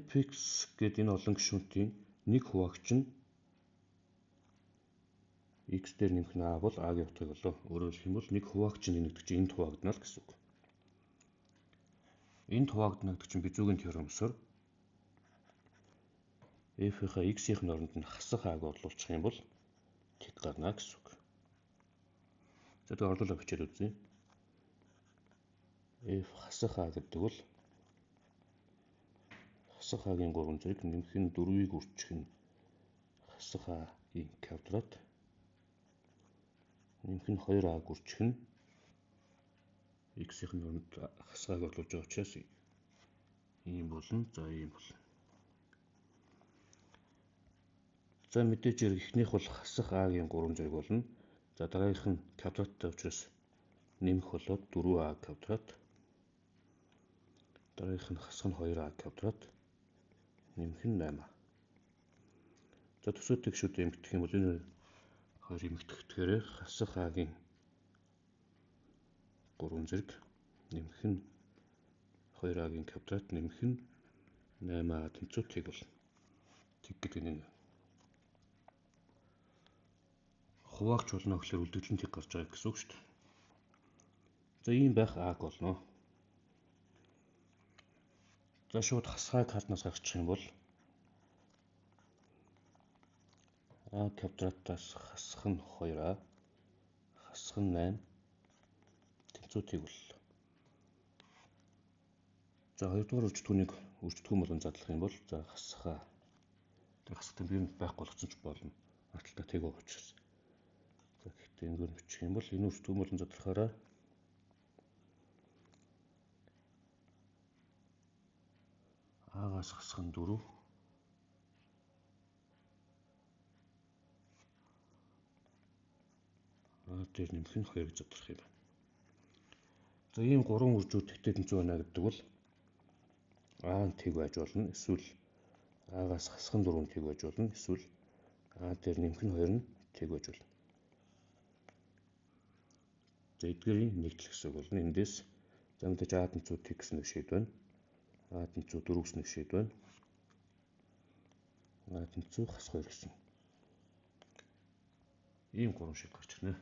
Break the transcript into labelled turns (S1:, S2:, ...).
S1: Fx гэдэг энэ олон гишүүнтийн нэг хуваагч нь x дээр нэмэх нь a бол a-гийн утгыг олоо. Өөрөөр хэлэх юм бол нэг хуваагч нь гэдэг чинь энд хуваагдана л гэсэн үг. Энд хуваагдана гэдэг чинь Бизүгийн теоремсоор f-ийнхаа x-ийн оронд нь хасах a-г орлуулчих юм бол тэг гарна гэсэн үг. За тэгээ орлуулаа бичээд үзье. F хасах a гэдэг бол хасах a-гийн 3 зэрэг нэмэх нь 4-ийг үржих нь хасах a-гийн квадрат нэмэх нь 2a-г үржих нь x-ийн оронд хасах a-г орлуулж байгаа учраас ийм болно. За ийм болно. За мэдээж хэрэг эхнийх бол хасах a-гийн 3 зэрэг болно. За дараагийнх нь квадраттай учраас нэмэх болоод 4a квадрат. Дараагийнх нь хасах нь 2a квадрат. Нэмэх нь 8a. За төсөөтэй гишүүд эмгэгдэх юм бол энэ хоёр эмгэгдэхээр хасах a-гийн 3 зэрэг нэмэх нь 2a-гийн квадрат нэмэх нь 8a тэнцүү тэг болно. Тэг гэдэг нь хуваагч болно гэхээр үлдэгдэл нь тэг гарч байгаа гэсэн үг шүү дээ. За ийм байх а-г болно. За шууд хасхаа картнаас гаргачих юм бол а квадратаас хасах нь 2а хасах нь 8 тэнцүү тэг боллоо. За хоёрдугаар өржтгүүнийг өржтгүүн болгон задлах юм бол за хасхаа. Тэр хасахтай би байхгүй болгосон ч болно. Арталтаа тэг байгаа учраас. За гэхдээ энэгээр бичих юм бол энэ өржтгүүн болгон задлахаараа а-гаас хасах нь 4 а дээр нэмэх нь 2 гэж задрах юм байна. За ийм гурван үржүүд тэгтэй тэнцүү байна гэдэг бол а нь тэг байж болно. Эсвэл а-гаас хасах нь 4 тэг байж болно. Эсвэл а дээр нэмэх нь 2 нь тэг байж болно. За эдгээрийн нэгдэл гэсэн үг болно. Эндээс за мэдээж а тэнцүү тэг гэсэн нэг шийд байна. А тэнцүү 4 гэсэн нэг шийд байна. А тэнцүү хасах 2 гэсэн. Ийм гурван шийд гарч ирнэ.